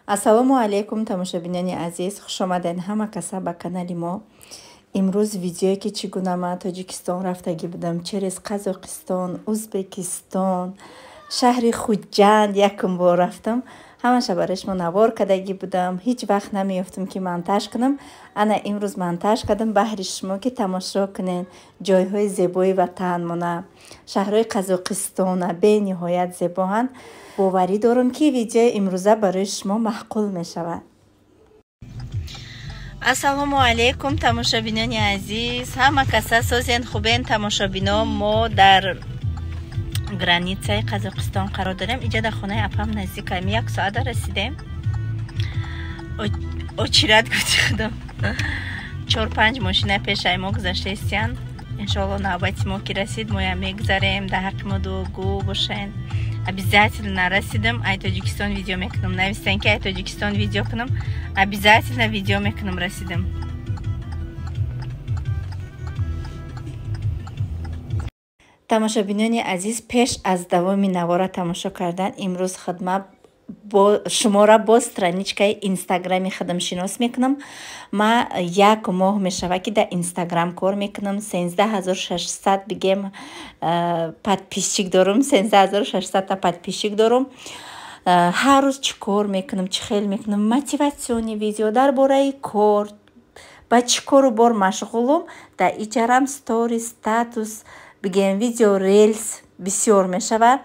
Ассалому алайкум, тамошобинони азиз, хушомадед ҳама каса ба канали мо. Имрӯз видеое ки чӣ гуна ман Тоҷикистон рафтагӣ будам, через Қазоқистон, Узбекистон, шаҳри Хуҷанд якум бор рафтам. Ҳамаша барои шумо навор кардагӣ будам. Ҳеҷ вақт намеёфтам ки монтаж кунам. Ана имрӯз монтаж кардам баҳри шумо ки тамошо кунед ҷойҳои зебои ватанмона, шаҳрҳои Қазоқистона бениҳоят зебоанд. Боварӣ дорам ки видеои имрӯза барои шумо маъқул мешавад. Ассалому алайкум, тамошобинони азиз. Ҳама каса созен хубен тамошобино. Мо дар границаи Қазоқистон қарор дорем. Иҷа дар хонаи апам наздикаем. Як соата расидем. Очират гуфти худам. 4-5 мошина пешаи мо гузаштаистиянд. Иншоалло навбати мо ки расид, моям мегузарем. Дар ҳаққи мо дуогӯ бошен. Обязательно расидам, ай Тоҷикистон видео мекунам. Навистан ки ай Тоҷикистон видео кунам. Обязательно видео мекунам расидам. Тамошобинони азиз, пеш аз давоми навора тамошо кардан, имрӯз хидмат шуморо бо страничкаи инстаграми худам шинос мекунам. Ма як моҳ мешавад ки дар инстаграм кор мекунам. 13600 бигем подписчик дорум, 13600 та подписчик дорум. Ҳар рӯз чӣ кор мекунам, чӣ хел мекунам, мотиватсиони видео дар бораи кор, ба чӣ кору бор машғулум. Дар иҷарам стори, статус, бигем видео релс бисёр мешавад.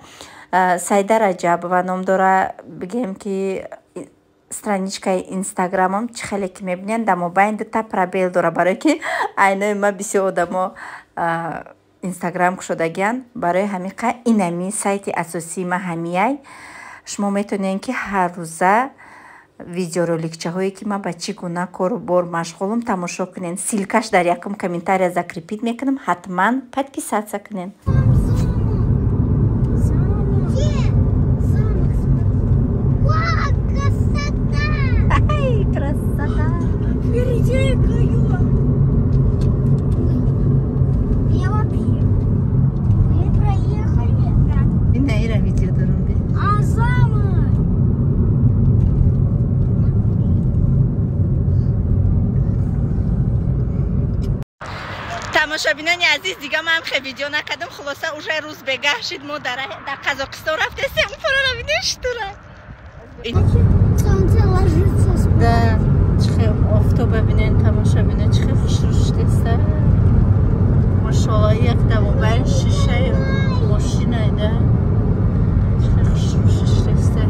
Сайда Раҷабова ном дора, бигем ки страничкаи инстаграмам чӣ хеле ки мебинед, дар мобайн дута пробел дора, барое ки айнои ма бисёр одамо инстаграм кушодагиянд. Барои ҳамиқа инами сайти асосии ма ҳамияй. Шумо метавонед ки ҳар рӯза видеороликчаҳое ки ман ба чӣ гуна кору бор машғулам тамошо кунед. Ссылкаш дар якум комментария закрепить мекунам, ҳатман подписаться кунед. Тамошобинони азиз, дига ман хе видео накардам. Хулоса уже рӯз бегаҳ шид, мо дар Қазоқистон рафтесем. Фарора бинед штура. Солнце ложится спать. Да, чихе офтоба бинед тамошобино, чихе хушрӯ шудеста. Машалло, як дамобайн шишаи мошинай да. Чихе хушрӯ шудеста.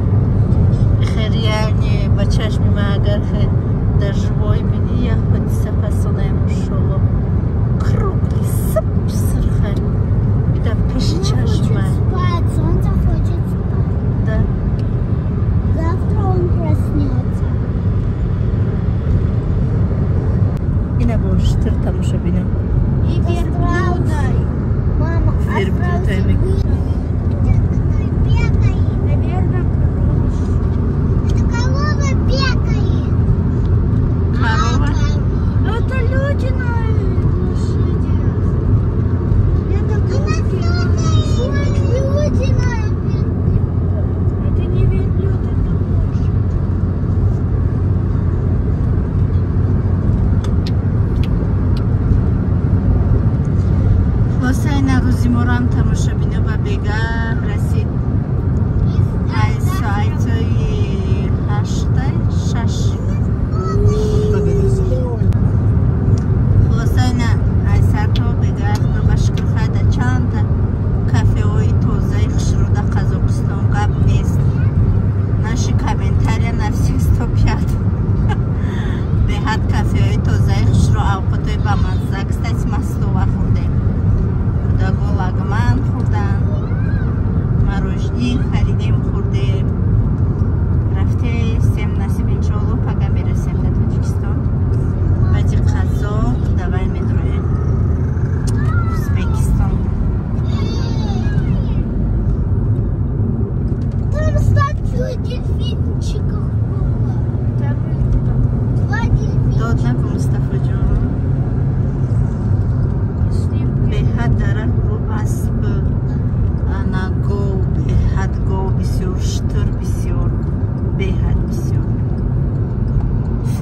Хе реально ба чашми ман агар хе дар живой бини, як ҳодиса фасонаи машалло. Круглый, сып-сырхай. Да, пеши чашма. Спать, солнце хочет спать. Да. Завтра он проснется. И на больше там уже бина. И верблюдай. Мама, верблюдай. Наверное, это корова бегает. Корова? Это люди, наверное. Люди, наверное.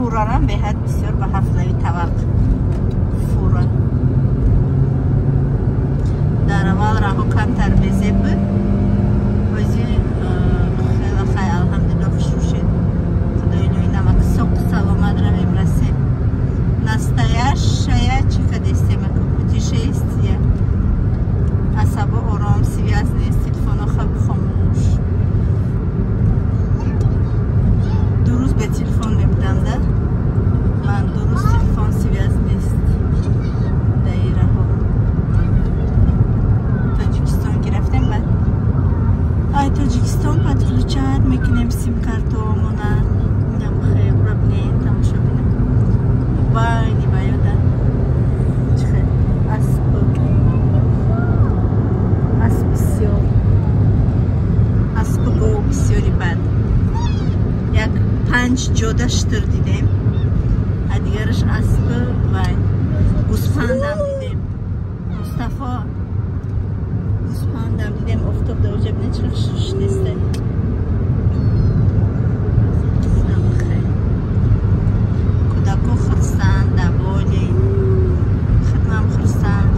Фурарам беҳад бисёр ба ҳафлави тавақ. Фура. Дар аввал раҳо камтар безеб буд. Ҳозир хеле хай алҳамдулиллоҳ хушрӯ шуд. Худои илоҳӣ намак соқ саломат равем расем. Настоящая чӣ кадестем путешествие. Асабо ором, связь нест, телефоно хаб хомӯш. Ду рӯз бе телефон мебудам да? Ман ду рӯз телефон связь нест. Дар ин раҳо. Тоҷикистон ки рафтем баъд ай Тоҷикистон подключать мекунем сим-картаомона. Инам хел проблем тамошо бинем. Байни баёда. Чӣ хел асп. Асп бисёр. Аспу гов бисёри бад. Як 5 ҷода штыр дидем. А дигараш асп вай. Гӯспандам дидем. Мустафо гӯспандам дидем. Офтоб дар оҷа бинед чӣ шуштеста. Кӯдако хурсанд, даволи. Хидмам хурсанд.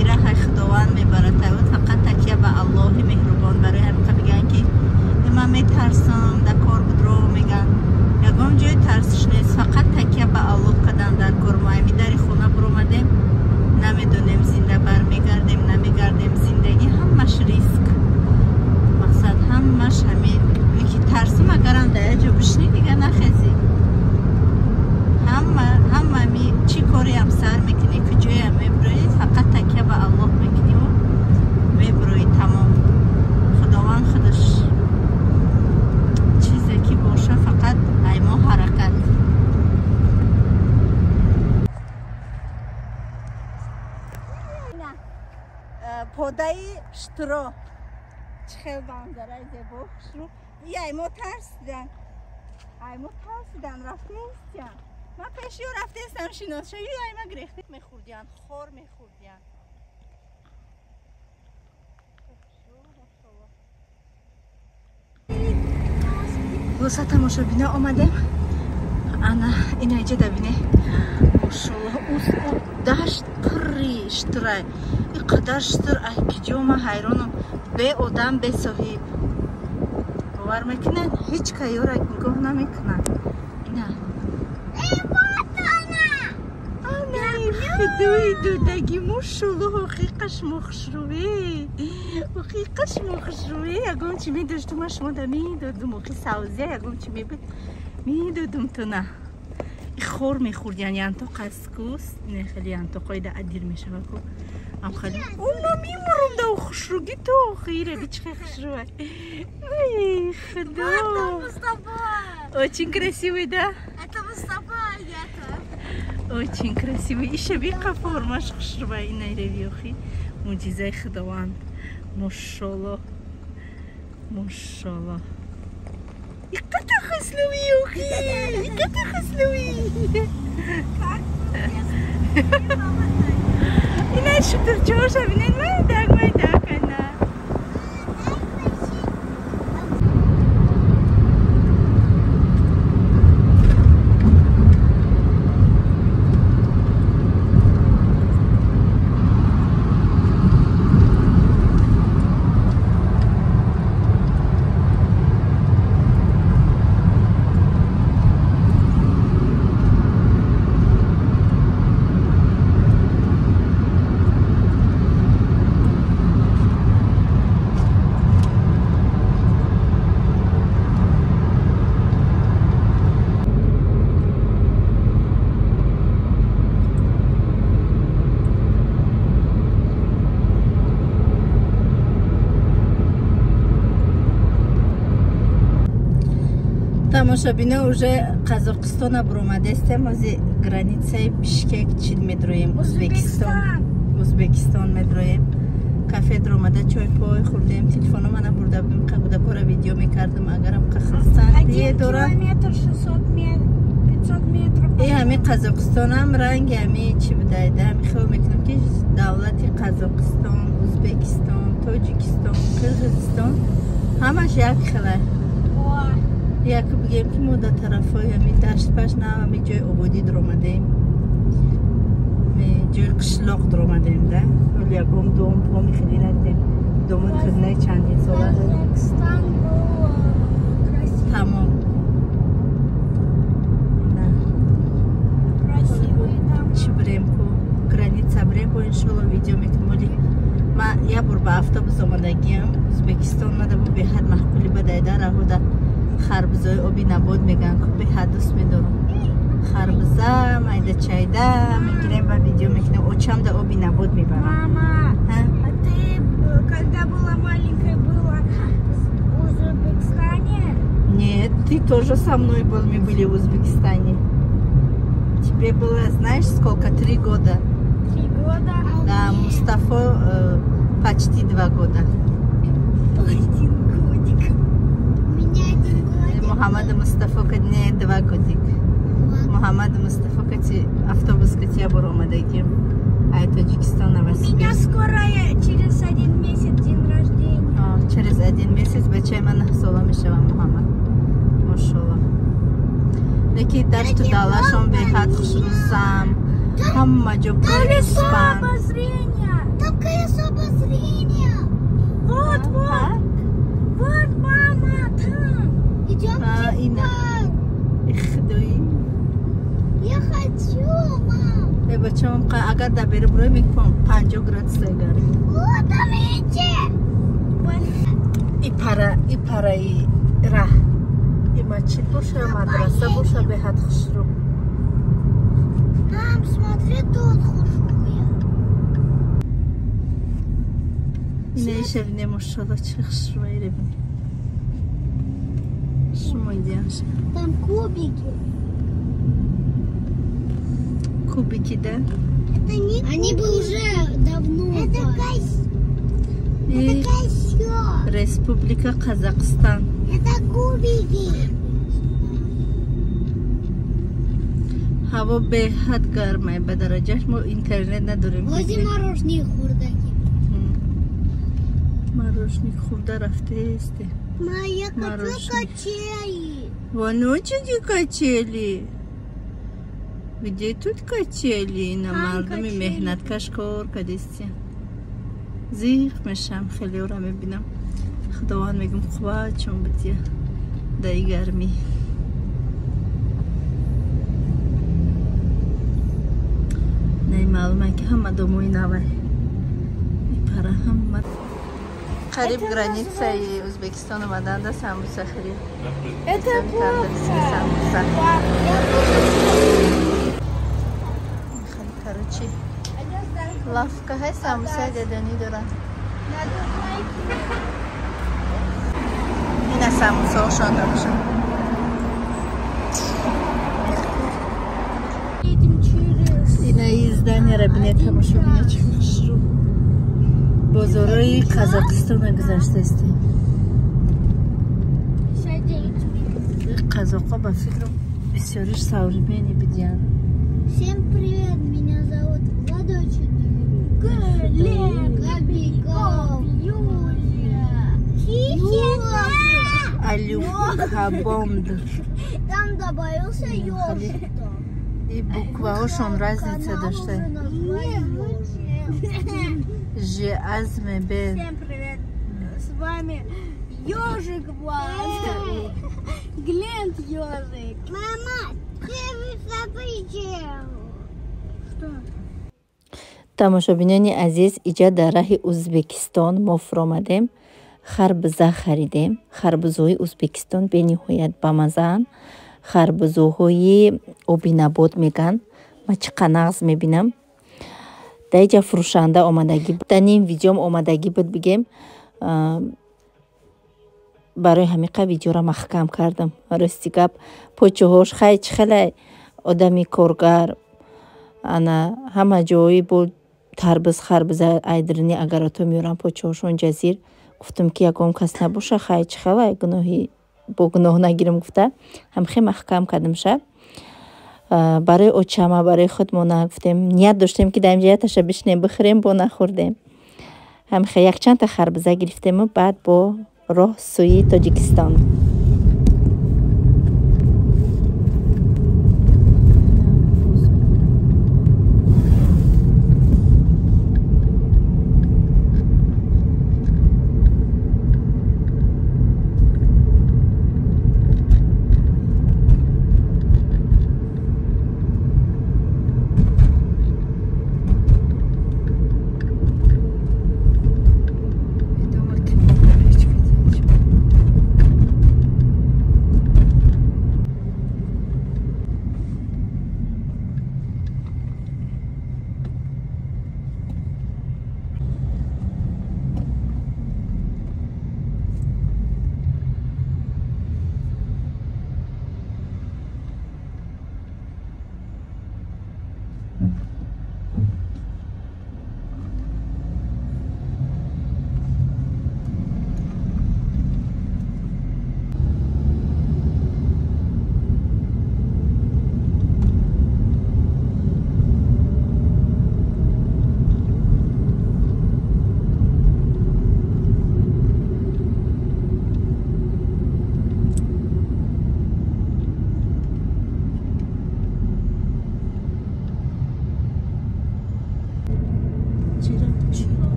Ира хай Худованд мебарад. Фақат такя ба Аллоҳи меҳрубон. Барои ҳамин мегӯянд ки ман метарсам, дар кор будро мегӯянд. Ягон ҷои тарсиш нест, фақат такя ба Аллоҳ кадан дар кор. Мо ҳами дари хона буромадем, намедонем зинда бармегардем, намегардем. Зиндагӣ ҳамаш риск. Мақсад ҳамаш ҳамин. Ки тарсум агарам дар як ҷо бишинӣ, дига нахезӣ. Ҳама ми чӣ кореам сар мекунӣ, куҷоям мебуроӣ, фақат такя ба Аллоҳ мекуниву мебуроӣ, тамом. Худованд худаш чизе ки боша, фақат ай мо ҳаракат. Подаи штро. Чӣ хел манзараи зебо, хушрӯ. И ай мо тарсидан. Ай мо тарсидан, рафтестян. Ман пеши ё рафтестам шиносшавӣ, ай ма гирехте мехӯрдиян, хор мехӯрдиян. Боса тамошобино омадем. Ана ина иҷа дабине. Мошаллоҳ, уз дашт пурри штурай. Ин қадар штур ай киҷо ман ҳайронам. Бе одам, бе соҳиб. Бовар мекунед? Ҳеҷ кайёра нигоҳ намекунад. Ина. Худои дудаги, мошаллоҳ, ҳақиқаш мохушрӯе. Ҳақиқаш мохушрӯе. Ягон чи медоштум, ман шумо да медодум. Охи савзия ягон чи мебуд, медодум туна. Хор мехӯрдиян, янтоқ аст кус. Не хеле янтоқҳои да адир мешава ку. Ам хеле. Ома мемурам да хушрӯги то охира, би чӣ хел хушрӯ. Ой, Худо. Очень красивый, да? Это Мустафа, я-то. Очень красивый. Иша биқа формаш хушрӯ инай ревиохи. Муъҷизаи Худованд. Мошаллоҳ. Мошаллоҳ. Иқата хуслуи охи. Иқата хуслуи. Инай шутурчоша бинед майдак майдак ана. Тамошобино уже Қазоқистона буромадестем, ҳозир границаи Бишкек чил медроем, Узбекистон медроем. Кафе дуромада чой пой хӯрдем, телефоно мана бурда будем, кабудакора видео мекардам, агарам қахрсандие дорам. И ҳами Қазоқистонам ранги ҳами чӣ будайда, ҳами хел мекунам ки давлати Қазоқистон, Узбекистон, Тоҷикистон, Қирғизистон ҳамаш як хела. Як бигем ки мо дар тарафҳои ҳамин даштпаш на ҳамин ҷои ободӣ дуромадем. Ҷои қишлоқ дуромадем да. Ҳоло ягон дом поми хеле надидем. Домои хизнаи чандин сола. Тамом. Чӣ бирем ку? Граница бирем бо иншолло видео мекунем. Оли ма як бор ба автобус омадагиам. Ӯзбекистон мада бо беҳад маъқули бадайда раҳуда харбузои оби набот мегӯянд ку беҳад дӯст медорам. Харбуза, майда чайда мегирем ва видео мекунем. Очам да оби набот мебарам. Мама, а ты когда была маленькая, была в Узбекистане? Нет, ты тоже со мной был, мы были в Узбекистане. Тебе было, знаешь, сколько? 3 года. 3 года? Да, Мустафа почти 2 года. 1 годик. У меня 1 годик. Мухаммад Мустафа, не 2 годик. Мухаммад Мустафа, кати автобус кати я бор омадагим. А Таджикистан Новосибирск. У меня скоро через 1 месяц день рождения. А, через 1 месяц бачай ман сола мешава Мухаммад. Машаллах. Леки дашту далашон беҳад хушрӯсам. Ҳама ҷо колесо обозрения. Там колесо обозрения. Вот, вот. Вот, мама, там. Идем в парк. Ихдуи. Я хочу, мам. Э, бачам, агар дар беру бирой мекунам 50 градус гарм. Вот, видите. И пара, и параи раҳ. И масҷид боша, мадраса боша, беҳад хушрӯ. Мам, смотри, тут хушрӯя. Инаиша бине, мошалло, чӣ хушрӯя бине. Шумо идиаша. Там кубики. Кубики, да? Это не они бы уже давно. Это костер. Республика Казахстан. Это кубики. Ҳаво беҳад гармай, ба дараҷаш мо интернет надорем. Ози мороженое хӯрдаги. Мороженое хӯрда рафтесте. Ма, я хочу качели. Вон очи качели. Где тут качели? На мардуми меҳнаткаш кор кадисти. Зиқ мешам, хелеора мебинам. Худованд мегум қувват чон бидия дар и гармӣ. Не маълуме ки ҳама домои навай. Пара ҳама. Қариб границаи Ӯзбекистон омаданда самбуса хӯрем. Это плохо. Самбуса. Короче, лавкаҳои самбусаи дедонӣ доранд. Ина самбусаҳошон дорашон. Ина изданияро бинед, тамошо бинед, чӣ хушрӯ. Бозорҳои Қазоқистонро гузаштаистем. Қазоқҳо ба фикрам бисёриш современный бидиянд. Всем привет, меня зовут Владочек. Глеб, Кобяков, Юля, Юля. Алюхабонд. Там добавился ёжик. И букваошон разница дошта. Ж, Азме, Б. Всем привет, с вами Ёжик Влад. Глент Ёжик. Мама, ты забыл. Что? Тамошобинони азиз, иҷа дар раҳи Ӯзбекистон мо фуромадем, харбуза харидем. Харбузои Ӯзбекистон бениҳоят бамазаанд. Харбузоҳои оби набот мегӯянд. Ман чӣ қа нағз мебинам. Дар иҷа фурӯшанда омадагӣ, дар ним видеом омадагӣ буд бигем. Барои ҳамин қа видеоро маҳкам кардам. Рости гап, почаҳош хай чӣ хеле одами коргар ана ҳама ҷои бо тарбуз харбуза айдрини агарото меорам почаҳошон ҷазир. Гуфтам ки ягон кас набоша, хай чӣ хеле гуноҳи бо гуноҳ нагирам гуфта ҳамхе маҳкам кардамша. Барои очама, барои худмона гуфтем, ният доштем ки дар инҷа яташа бишинем бихӯрем, бо нахӯрдем. Ҳамхе якчандта харбуза гирифтему баъд бо роҳ сӯи Тоҷикистон.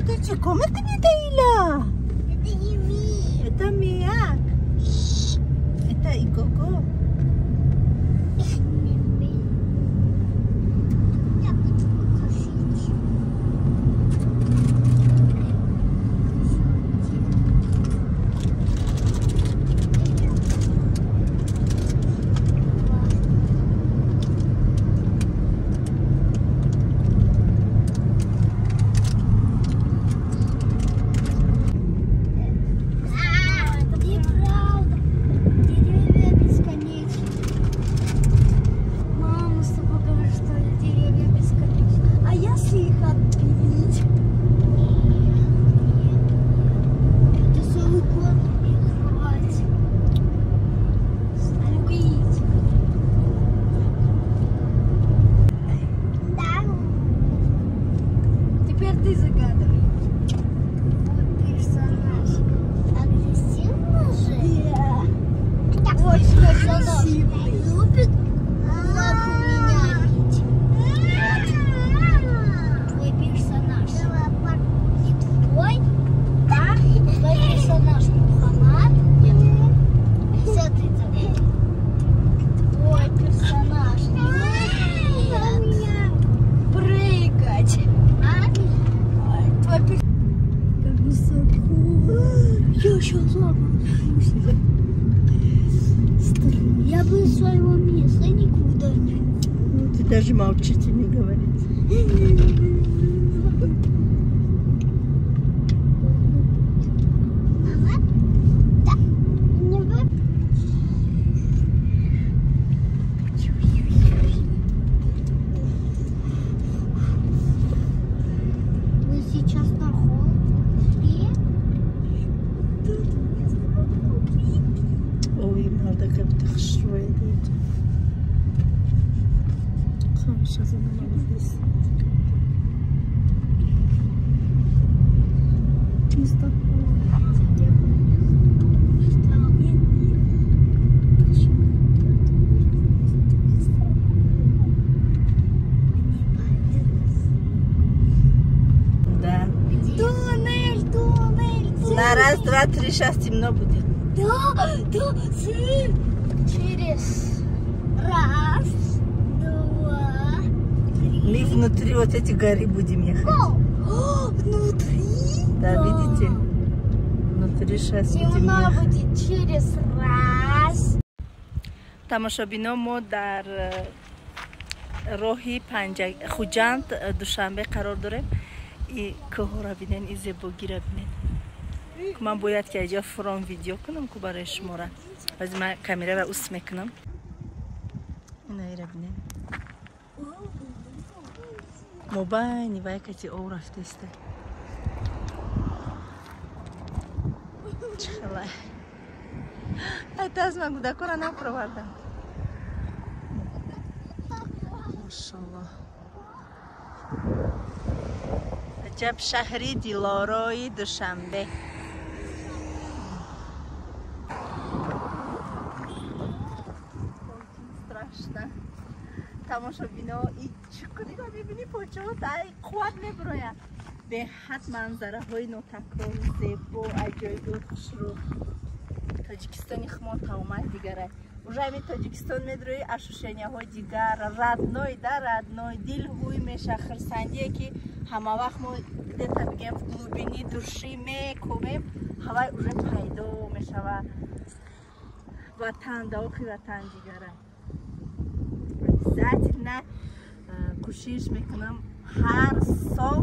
Ты чӣ кор мекунӣ, Таила? Это не ми. Это мияк. Это Игого. Я хочу покажить. Неправда. Деревья бесконечны. Мама с тобой говорит, что деревья бесконечны. А если их отпилить? Нет, нет, нет. Это целый год их рвать. Убить. Да. Теперь ты загадывай. Вот персонаж. Агрессивный же? Да. Очень агрессивный. Любит лапу меня бить. Твой персонаж. Не твой? Да. Твой персонаж Мухаммад? Нет. Все ты забыл. Твой персонаж любит прыгать. А? Твой персонаж. Как высоко. Я сейчас лапу. Я бы из своего места никуда не... Ну, ты даже молчите, не говорите. Мама? Да. Не вы? Мы сейчас на холме. Ой, мардак, это хшвой. Сейчас она здесь. Да. Туннель, туннель. На раз, два, три, сейчас темно будет. Да, да, через раз, два, три. Мы внутри вот эти горы будем ехать. О, внутри? Да, видите? Внутри сейчас будем Темно ехать. будет через раз. Тамошобино, мо дар роҳи Хуҷанд Душанбе қарор дорем. И кӯҳҳоро бинен, и зебогиро бинен. Ман бояд ки аҷа фурон видео кунам ку барои шумора. Баъзи ман камераро уст мекунам. Инаира бинен. Мобайни вай кати ов рафтеста. Чӣ хела. Ай таз ман кӯдаконро напровардам. Машаллоҳ. Аҷаб шаҳри дилорои Душанбе. Страшно. Тамошобино, и чуқуриро мебинӣ, почаҳо дай қувват мебирояд. Беҳад манзараҳои нотакрор, зебо, аҷоибот, хушрӯ. Тоҷикистони хумон тамоман дигарай. Уже ҳамин Тоҷикистон медрои, ощущенияҳои дигар, родной да родной, дил ҳуй меша, хирсандие ки ҳама вақт мо где-то бигем в глубине души мекӯбем, ҳавай уже пайдо мешава. Ватан, да охи ватан дигарай. Обязательно кӯшиш мекунам ҳар сол,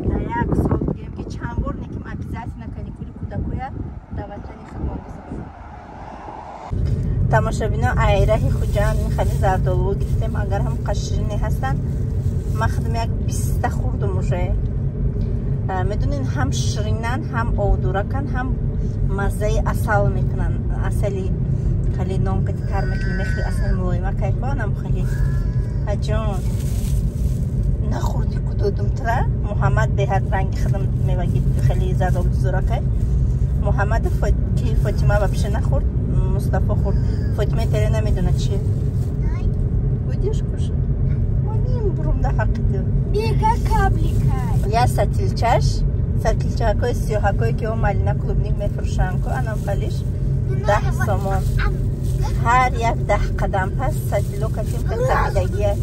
дар як сол бигем ки чанд бор неким, обязательно каникули кӯдакоя дар ватани худмон гузаронам. Тамошобино, айраҳи Хуҷанд ин хали зардолуо гирифтем, агар ҳам қаширине ҳастанд. Ман худам як биста хӯрдум уже. Медонед, ҳам ширинанд, ҳам овдураканд, ҳам маззаи асал мекунанд. Асали хали нон кати тар мекунӣ, мехӯри, асали мулоима кайфонам хали. Аҷон, нахӯрди ку додум тра. Муҳаммад беҳад ранги худам меваги хали зардолу зуракай. Муҳаммаду ки Фотима вообще нахӯрд, Мустафо хӯрд. Фотима тере намедонад чи. Будешь кушать? Мамим брум. да ҳаққи ту. Бега кабликай. Я сатилчаш, сатилчакои сиёҳакое ки о малина клубник мефурӯшанд ку, анам халиш 10 сомон. Ҳар як 10 қадам пас сатило катим хел.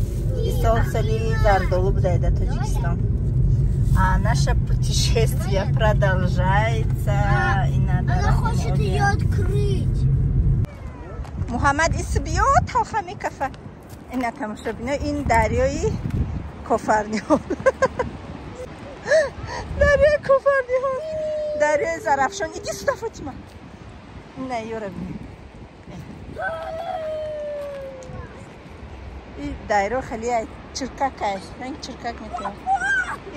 Исол соли зардолу буда дар Тоҷикистон. А наше путешествие продолжается. И надо. Она хочет ее открыть. Муҳаммад ис биё, талха мекафа. Ина тамошобино, ин дарёи Кофарниҳон. Дарёи Кофарниҳон, дарёи Зарафшон. Иди сюда, Фотима. Ина ёра бини. И дарё хеле чиркакай, ранг чиркак метавад.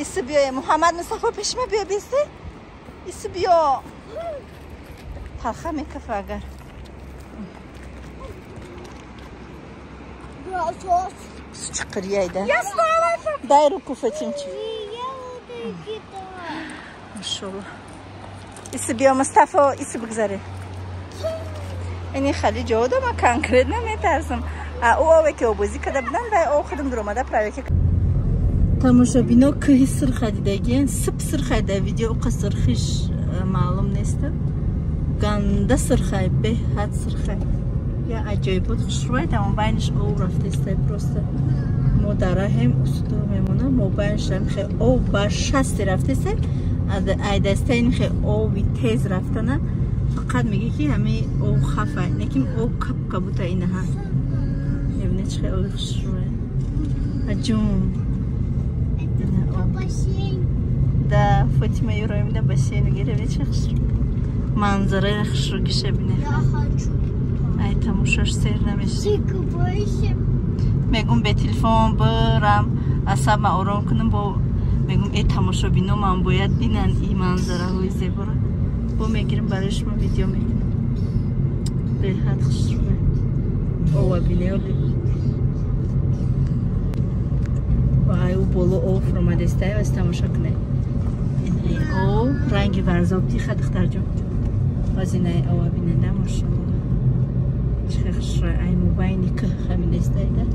Ис биё, Муҳаммад Мустафо, пешма биё, бисте. Ис биё. Талха мекафа агар. Чиқирияйда. Дай руку, Фатимчик. Машалло. Ис биё, Мустафо, ис бигзаре. Ини хали ҷо дама конкретно метарсам. А ӯ ове ки обозӣ карда будам, вай о худам дуромада проверка. Тамошобино, кӯҳи сирха дидагиен, сип сирхай дар видео уқа сирхиш маълум нест. Ганда сирхай, беҳад сирхай. Я аҷоибот хушрӯй, дар мобайниш ов рафтестай просто. Мо дар раҳем усту мемона, мобайниш хе ов ба шасти рафтестай. Ай дастаи ин хе ови тез рафтана. Фақат меги ки ҳами ов хафай, лекин ов кап кабута инаҳа. Мебинед чӣ хе ови хушрӯй. Аҷум. Да, Фотима юроим да бассейн гиреве чӣ хушрӯй. Манзараи хушрӯ гиша бинед. Ай тамошош сер намеши. Мегум бе телефон бирам, асабма ором кунам, бо мегум э тамошобино ман бояд бинанд ин манзараҳои зеборо. Бо мегирам барои шумо видео мекунам. Беҳад хушрӯй. Ова бинеоли. Ай ӯ боло ов фуромадестай, аз тамошо кунед. Ин ов ранги варзоб тиха, духтарҷон. Боз инаи ова бинеда, машалло. Чӣ хушрӯй, ай мобайни кӯҳ хамидестайда.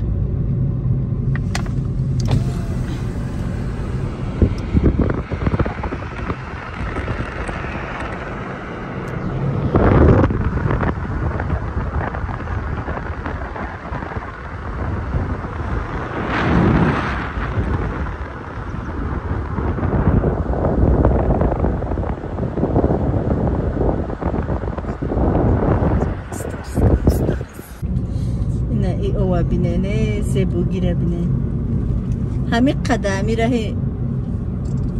Бинене зебогира бине. Ҳами қадами раҳи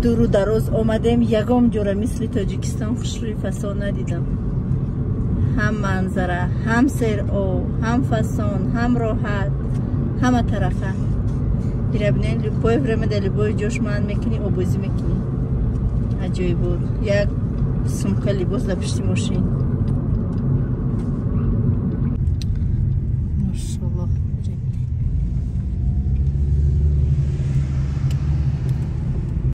дуру дароз омадем, ягон ҷора мисли Тоҷикистон хушрӯи фасон надидам. Ҳам манзара, ҳам сероб, ҳам фасон, ҳам роҳат, ҳама тарафа. Ира бинен, любое время дар любое ҷош ман мекунӣ, обозӣ мекунӣ. Аҷоибот. Як сумка либос дар пишти мошин.